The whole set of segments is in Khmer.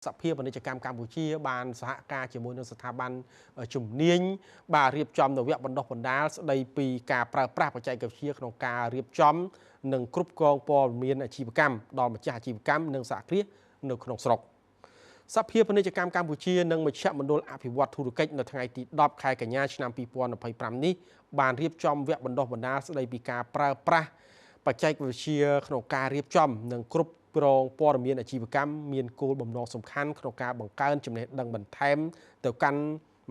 សភាពាណិជ្ជកម្មកម្ពុជាបានសហការជាមួយនឹងស្ថាប័នជំនាញ បាទ រៀបចំនៅវគ្គបណ្ដុះបណ្ដាលស្ដីពីការប្រើប្រាស់បច្ចេកវិទ្យាក្នុងការរៀបចំនិងគ្រប់គ្រងព័ត៌មានអាជីវកម្មដល់ម្ចាស់អាជីវកម្មនិងសហគ្រាសនៅក្នុងស្រុក។ សភាពាណិជ្ជកម្មកម្ពុជានិងមជ្ឈមណ្ឌលអភិវឌ្ឍធុរកិច្ច នៅថ្ងៃទី10ខែកញ្ញាឆ្នាំ2025នេះ បានរៀបចំវគ្គបណ្ដុះបណ្ដាលស្ដីពីការប្រើប្រាស់បច្ចេកវិទ្យាក្នុងការរៀបចំនិងគ្រប់គ្រងព័ត៌មានអាជីវកម្ម មានគោលបំណងសំខាន់ក្នុងការបង្កើនចំណេះដឹងបន្ថែមទៅកាន់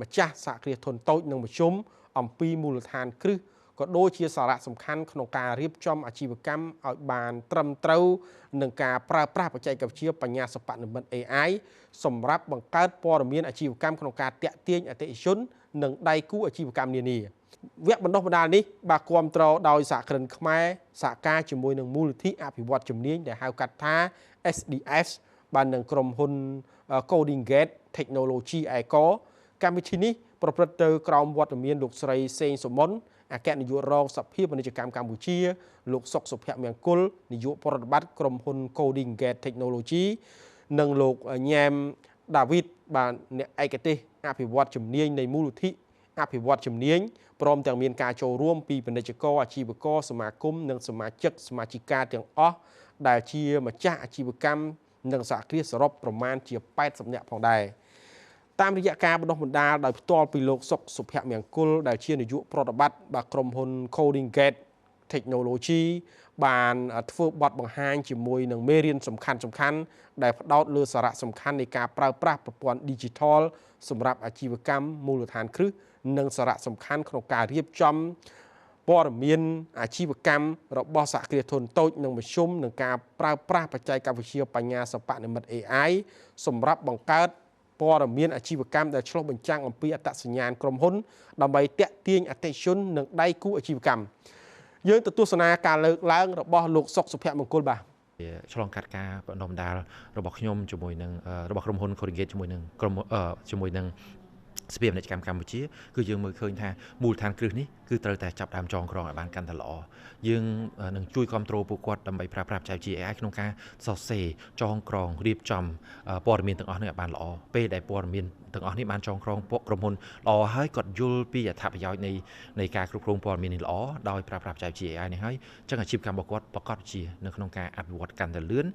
ម្ចាស់សហគ្រាសធុនតូចនិងមធ្យម អំពីមូលដ្ឋានគ្រឹះក៏ដូចជាសារៈសំខាន់ក្នុងការរៀបចំអាជីវកម្មឲ្យបានត្រឹមត្រូវ និងការប្រើប្រាស់បច្ចេកវិទ្យាបញ្ញាសិប្បនិម្មិត AI សម្រាប់បង្កើតព័ត៌មានអាជីវកម្មក្នុងការតាក់ទាញអតិថិជន និងដៃគូអាជីវកម្មនានា។ វគ្គបណ្ដុះបណ្ដាលនេះ បាទ គាំទ្រដោយសហគ្រិនខ្មែរ សហការជាមួយនឹងមូលនិធិអភិវឌ្ឍជំនាញដែលហៅកាត់ថា SDS បាននឹងក្រុមហ៊ុន Coding Gate Technology ឯក។ កម្មវិធីនេះប្រព្រឹត្តទៅក្រោមវត្តមានលោកស្រីសេងសុមុន អគ្គនាយករងសភាពាណិជ្ជកម្មកម្ពុជា លោកសុកសុភមង្គល នាយកប្រតិបត្តិក្រុមហ៊ុន Coding Gate Technology និងលោកញ៉ែមដាវីត បាទ អ្នកឯកទេសអភិវឌ្ឍជំនាញនៃមូលនិធិអភិវឌ្ឍជំនាញ ព្រមទាំងមានការចូលរួមពីពាណិជ្ជករ អាជីវករ សមាគម និងសមាជិកសមាជិកាទាំងអស់ដែលជាម្ចាស់អាជីវកម្មនិងសហគ្រាសសរុបប្រមាណជា80នាក់ផងដែរ។ តាមរយៈការបណ្ដុះបណ្ដាលដោយផ្ទាល់ពីលោកសុកសុភមង្គល ដែលជានាយកប្រតិបត្តិ បាទ ក្រុមហ៊ុន Coding Gate Technology បានធ្វើបទបង្ហាញជាមួយនឹងមេរៀនសំខាន់សំខាន់ ដែលផ្ដោតលើសារៈសំខាន់នៃការប្រើប្រាស់ប្រព័ន្ធ Digital សម្រាប់អាជីវកម្ម មូលដ្ឋានគ្រឹះ និងសារៈសំខាន់ក្នុងការរៀបចំព័ត៌មានអាជីវកម្មរបស់សហគ្រាសធុនតូចនិងមធ្យម និងការប្រើប្រាស់បច្ចេកវិទ្យាបញ្ញាសិប្បនិម្មិត AI សម្រាប់បង្កើតព័ត៌មានអាជីវកម្មដែលឆ្លុះបញ្ចាំងអំពីអត្តសញ្ញាណក្រុមហ៊ុន ដើម្បីតាក់ទាញអតិថិជននិងដៃគូអាជីវកម្ម។ យើងទៅទស្សនាការលើកឡើងរបស់លោកសុកសុភមង្គល បាទ ឆ្លងកាត់ការបណ្ដុះបណ្ដាលរបស់ខ្ញុំជាមួយនឹងរបស់ក្រុមហ៊ុន Coding Gate ជាមួយនឹងក្រុមជាមួយនឹងសភាពាណិជ្ជកម្មកម្ពុជា គឺយើងមើលឃើញថាមូលដ្ឋានគ្រឹះនេះគឺត្រូវតែចាប់ដើមចងក្រងឲ្យបានកាន់តែល្អ។ យើងនឹងជួយគ្រប់គ្រងពួកគាត់ដើម្បីប្រើប្រាស់បច្ចេកវិទ្យា AI ក្នុងការសរសេរចងក្រងរៀបចំព័ត៌មានទាំងអស់នេះឲ្យបានល្អ។ ពេលដែលព័ត៌មានទាំងអស់នេះបានចងក្រងពួកក្រុមហ៊ុនល្អហើយ គាត់យល់ពីអត្ថប្រយោជន៍នៃការគ្រប់គ្រងព័ត៌មាននេះល្អដោយប្រើប្រាស់បច្ចេកវិទ្យា AI នេះហើយ អញ្ចឹងអាជីវកម្មរបស់គាត់ប្រកបជានៅក្នុងការអភិវឌ្ឍកាន់តែលឿន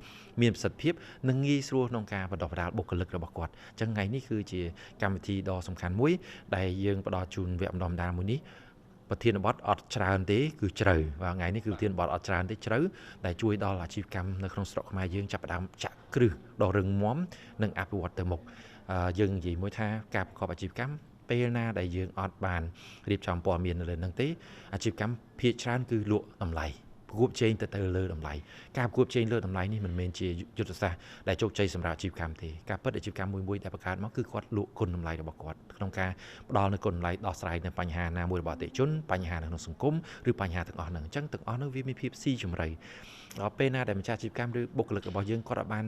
មានប្រសិទ្ធភាព និងងាយស្រួលក្នុងការបណ្ដុះបណ្ដាលបុគ្គលិករបស់គាត់។ អញ្ចឹងថ្ងៃនេះគឺជាកម្មវិធីដ៏សំខាន់មួយដែលយើងផ្ដល់ជូនវគ្គបណ្ដុះបណ្ដាលមួយនេះ។ ប្រធានបទអត់ច្រើនទេគឺជ្រៅ បាទ ថ្ងៃនេះគឺប្រធានបទអត់ច្រើនទេជ្រៅ ដែលជួយដល់អាជីវកម្មនៅក្នុងស្រុកខ្មែរយើងចាប់ផ្ដើមចាក់គ្រឹះដ៏រឹងមាំនិងអភិវឌ្ឍទៅមុខ។ យើងនិយាយមួយថាការប្រកបអាជីវកម្មពេលណាដែលយើងអត់បានរៀបចំព័ត៌មាននៅលើនឹងទេ អាជីវកម្មភាគច្រើនគឺលក់តម្លៃប្រកួតជែងទៅលើតម្លៃ។ ការប្រកួតជែងលើតម្លៃនេះមិនមែនជាយុទ្ធសាស្ត្រដែលជោគជ័យសម្រាប់អាជីវកម្មទេ។ ការពិតអាជីវកម្មមួយមួយដែលបង្កើតមកគឺគាត់លក់គុណតម្លៃរបស់គាត់ ក្នុងការផ្ដល់នូវគុណតម្លៃដោះស្រាយនៅបញ្ហាណាមួយរបស់អតិថិជន បញ្ហានៅក្នុងសង្គម ឬបញ្ហាទាំងអស់ហ្នឹង។ អញ្ចឹងទាំងអស់ហ្នឹងវាមានភាពស៊ីជម្រៅ ដល់ពេលណាដែលម្ចាស់អាជីវកម្មឬបុគ្គលិករបស់យើងគាត់អត់បាន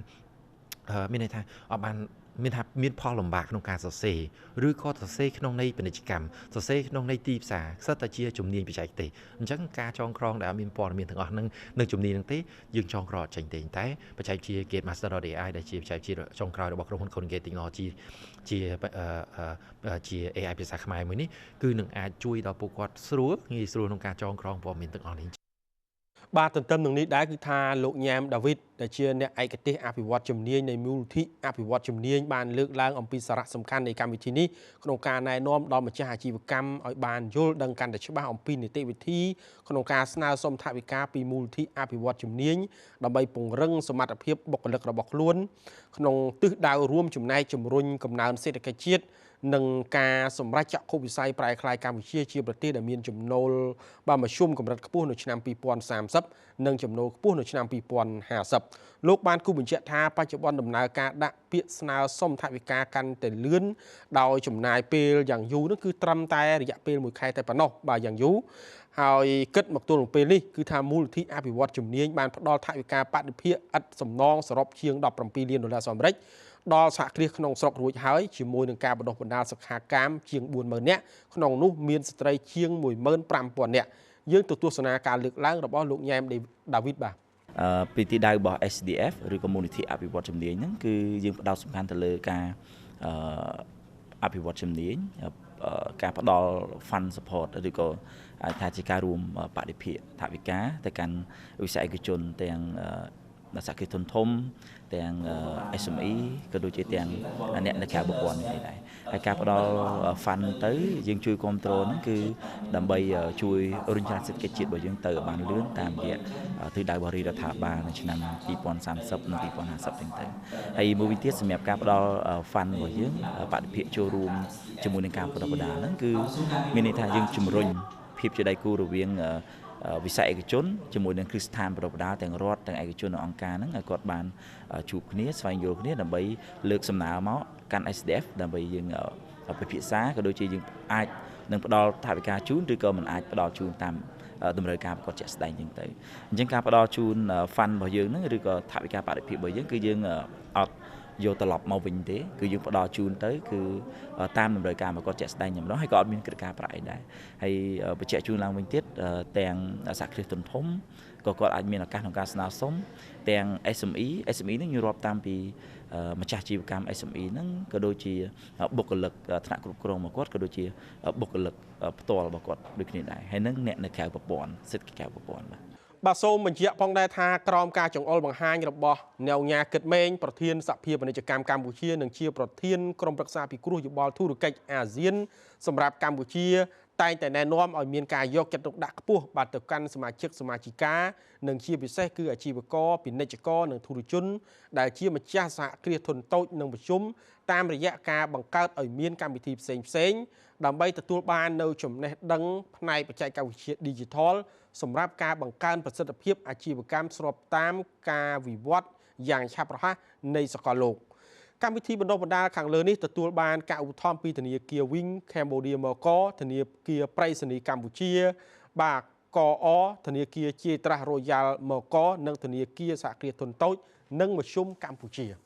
មានន័យថាអត់បានមានថាមានផលលំបាកក្នុងការសរសេរ ឬក៏សរសេរក្នុងន័យពាណិជ្ជកម្ម សរសេរក្នុងន័យទីផ្សារ សុទ្ធតែជាជំនាញបច្ចេកទេស។ អញ្ចឹងការចងក្រងដែលអត់មានព័ត៌មានទាំងអស់ហ្នឹងនិងជំនាញហ្នឹងទេ យើងចងក្រងអត់ចេញទេ។ តែបច្ចេកវិទ្យា Gate Master.ai ដែលជាបច្ចេកវិទ្យាចុងក្រោយរបស់ក្រុមហ៊ុន Coding Gate Technology ជា AI ភាសាខ្មែរមួយនេះ គឺនឹងអាចជួយដល់ពួកគាត់ស្រួលងាយស្រួលក្នុងការចងក្រងព័ត៌មានទាំងអស់នេះ។ បាទ ទន្ទឹមនឹងនេះដែរ គឺថាលោកញ៉ែមដាវីត ដែលជាអ្នកឯកទេសអភិវឌ្ឍជំនាញនៃមូលនិធិអភិវឌ្ឍជំនាញ បានលើកឡើងអំពីសារៈសំខាន់នៃកម្មវិធីនេះ ក្នុងការណែនាំដល់ម្ចាស់អាជីវកម្មឲ្យបានយល់ដឹងកាន់តែច្បាស់អំពីនីតិវិធីក្នុងការស្នើសុំថវិកាពីមូលនិធិអភិវឌ្ឍជំនាញ ដើម្បីពង្រឹងសមត្ថភាពបុគ្គលិករបស់ខ្លួន ក្នុងទិសដៅរួមចំណែកជំរុញកំណើនសេដ្ឋកិច្ចជាតិ និងការសម្រេចចក្ខុវិស័យប្រែក្លាយកម្ពុជាជាប្រទេសដែលមានចំណូល បាទ មធ្យមកម្រិតខ្ពស់នៅឆ្នាំ2030 និងចំណូលខ្ពស់នៅឆ្នាំ2050។ លោកបានគូបញ្ជាក់ថា បច្ចុប្បន្នដំណើរការដាក់ពាក្យស្នើសុំថវិកាកាន់តែលឿន ដោយចំណាយពេលយ៉ាងយូរនោះគឺត្រឹមតែរយៈពេល1ខែតែប៉ុណ្ណោះ បាទ យ៉ាងយូរហើយ។ គិតមកទល់នឹងពេលនេះ គឺថាមូលនិធិអភិវឌ្ឍជំនាញបានផ្ដល់ថវិកាបដិភាគឥតសំណងសរុបជាង17លានដុល្លារសហរដ្ឋអាមេរិកដល់សហគ្រាសក្នុងស្រុករួចហើយ ជាមួយនឹងការបណ្ដុះបណ្ដាលសិក្ខាកាមជាង40000នាក់ ក្នុងនោះមានស្ត្រីជាង15000នាក់។ យើងទៅទស្សនាការលើកឡើងរបស់លោកញ៉ែមដាវីត បាទ។ ពីទីដៅរបស់ SDF ឬក៏មូលនិធិអភិវឌ្ឍជំនាញហ្នឹងគឺយើងផ្ដោតសំខាន់ទៅលើការអភិវឌ្ឍជំនាញការផ្ដល់ fund support ឬក៏អាចថាជាការរួមបដិភាគថវិកាទៅកាន់វិស័យឯកជនទាំងសហគ្រាសធុនធំទាំង SME ក៏ដូចជាទាំងអ្នកនៅក្រៅប្រព័ន្ធនេះដែរហើយការផ្ដល់ fund ទៅយើងជួយគ្រប់គ្រងហ្នឹងគឺដើម្បីជួយរុញច្រានសេដ្ឋកិច្ចជាតិរបស់យើងទៅឲ្យបានលឿនតាមរយៈទិសដៅរបស់រាជរដ្ឋាភិបាលនៅឆ្នាំ2030និង2050ចឹងទៅហើយមួយវិញទៀតសម្រាប់ការផ្ដល់ fund របស់យើងបដិភាគចូលរួមជាមួយនឹងការបណ្ដុះបណ្ដាលហ្នឹងគឺមានន័យថាយើងជំរុញភាពជាដៃគូរវាងវិស័យឯកជនជាមួយនឹងគ្រឹះស្ថានបណ្ដុះបណ្ដាលទាំងរដ្ឋទាំងឯកជននិងអង្គការហ្នឹងឲ្យគាត់បានជួបគ្នាស្វែងយល់គ្នាដើម្បីលើកសំណើមកកាន់ SDF ដើម្បីយើងពិភាក្សាក៏ដូចជាយើងអាចនឹងផ្ដល់ថវិកាជូនឬក៏មិនអាចផ្ដល់ជូនតាមតម្រូវការប្រកបជាក់ស្ដែងចឹងទៅអញ្ចឹងការផ្ដល់ជូន fund របស់យើងហ្នឹងឬក៏ថវិកាបដិភាពរបស់យើងគឺយើងអត់យកត្រឡប់មកវិញទេគឺយើងផ្ដល់ជូនទៅគឺតាមតម្រូវការរបស់គាត់ជាក់ស្ដែងតែម្ដងហើយក៏អត់មានគិតការប្រាក់អីដែរហើយបញ្ជាក់ជូនឡើងវិញទៀតទាំងសហគ្រាសធុនធំក៏គាត់អាចមានឱកាសក្នុងការស្នើសុំទាំង SME SME ហ្នឹងយើងរាប់តាមពីម្ចាស់ជីវកម្ម SME ហ្នឹងក៏ដូចជាបុគ្គលិកថ្នាក់គ្រប់គ្រងរបស់គាត់ក៏ដូចជាបុគ្គលិកផ្ទាល់របស់គាត់ដូចគ្នាដែរហើយនឹងអ្នកនៅក្រៅប្រព័ន្ធសេដ្ឋកិច្ចក្រៅប្រព័ន្ធបាទបាទសូមបញ្ជាក់ផងដែរថាក្រោមការចង្អុលបង្ហាញរបស់អ្នកឧញ៉ាគិតមេងប្រធានសភាពាណិជ្ជកម្មកម្ពុជានិងជាប្រធានក្រុមប្រឹក្សាពិគ្រោះយោបល់ធុរកិច្ចអាស៊ានសម្រាប់កម្ពុជាតែងតែណែនាំឲ្យមានការយកចិត្តទុកដាក់ខ្ពស់បាទទៅកាន់សមាជិកសមាជិកានិងជាពិសេសគឺអាជីវករពាណិជ្ជករនិងធុរជនដែលជាម្ចាស់សហគ្រាសធុនតូចនិងមធ្យមតាមរយៈការបង្កើតឲ្យមានកម្មវិធីផ្សេងៗដើម្បីទទួលបាននៅចំណេះដឹងផ្នែកបច្ចេកវិទ្យា Digital សម្រាប់ការបង្កើនប្រសិទ្ធភាពអាជីវកម្មស្របតាមការវិវត្តយ៉ាងឆាប់រហ័សនៃសកលលោកកម្មវិធីបណ្ដុះបណ្ដាលខាងលើនេះទទួលបានការឧបត្ថម្ភពីធនាគារ Wing Cambodia Moko ធនាគារប្រៃសណីកម្ពុជាបាទកអធនាគារជាត្រាស់ Royal Moko និងធនាគារសហគ្រាសធុនតូចនិងមធ្យមកម្ពុជា។